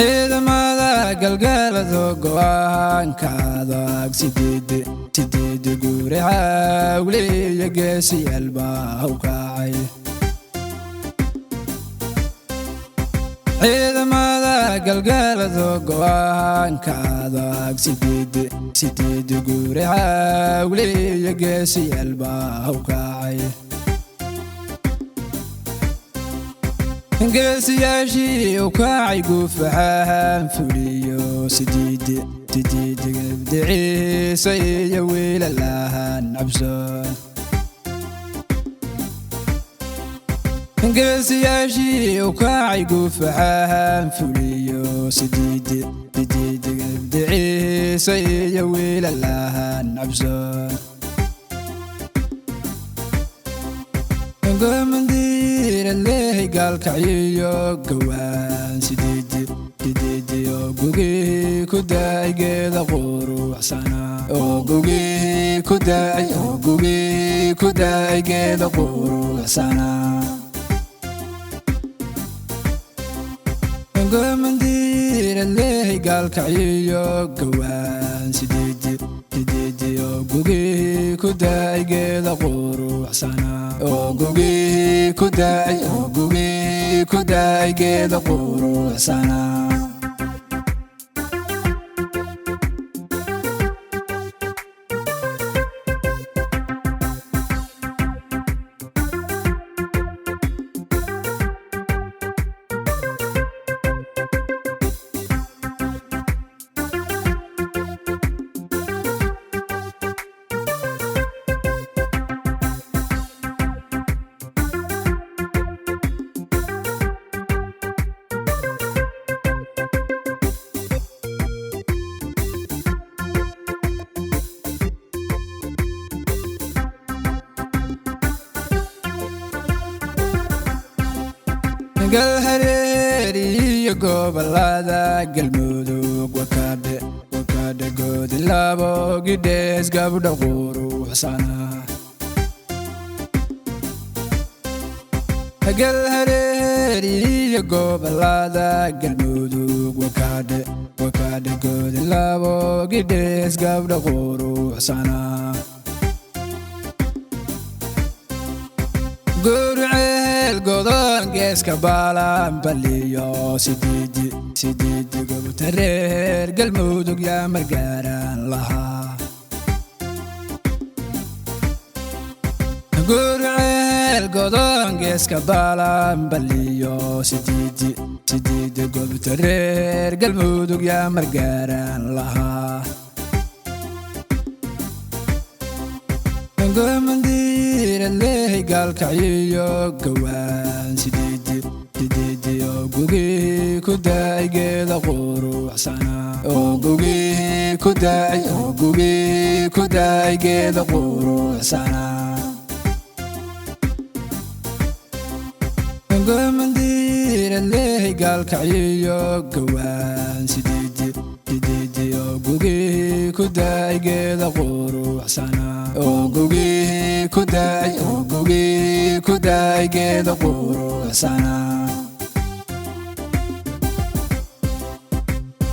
Ciidamada galgalado go'aanka adag sideed guure cawliya geesiyaal baa u kacay. Ciidamada galgalado go'aanka adag sideed guure cawliya geesiyaal baa u kacay. Geesiyaashii u kacay guufaxahan fuliyo sideed gabdiciisa iyo wiilalahan cabsoon. Geesiyaashii u kacay guufaxahan fuliyo sideed gabdiciisa iyo wiilalahan cabsoon. Gomandiira lehay gaalkacyiyo gawaan sideed oo gugihii ku daay geeda quruxsana oo gugihii ku daay oo gugihii ku daay geeda quruxsana. Gomandiira lehay gaalkacyiyo gawaan sideed oo gugihii ku daay geeda quruxsana oo gugihii ku daay oo gugihii ku daay geeda quruxsana. Galhareeri iyo gobolada Galmudug wakaadhe goodi labo gidhees gabdha quruxsana. Galhareeri iyo gobolada Galmudug wakaadhe goodi labo gidhees gabdha quruxsana. Gurceel godon geeska baalan baliyo sideed gobta reer Galmudug yaa margaaraan lahaa. Gurceel godon geeska baalan baliyo sideed gobta reer Galmudug yaa margaaraan lahaa. Gomandiira lehay gaalkacyiyo gawaan sideed oo gugihii ku daay geeda quruxsana oo gugihii ku daay oo gugihii ku daay geeda quruxsana. Gomandiira lehay gaalkacyiyo gawaan sideed oo gugihii ku daay geeda quruxsana oo gugihii ku daay oo gugihii ku daay geeda quruxsana.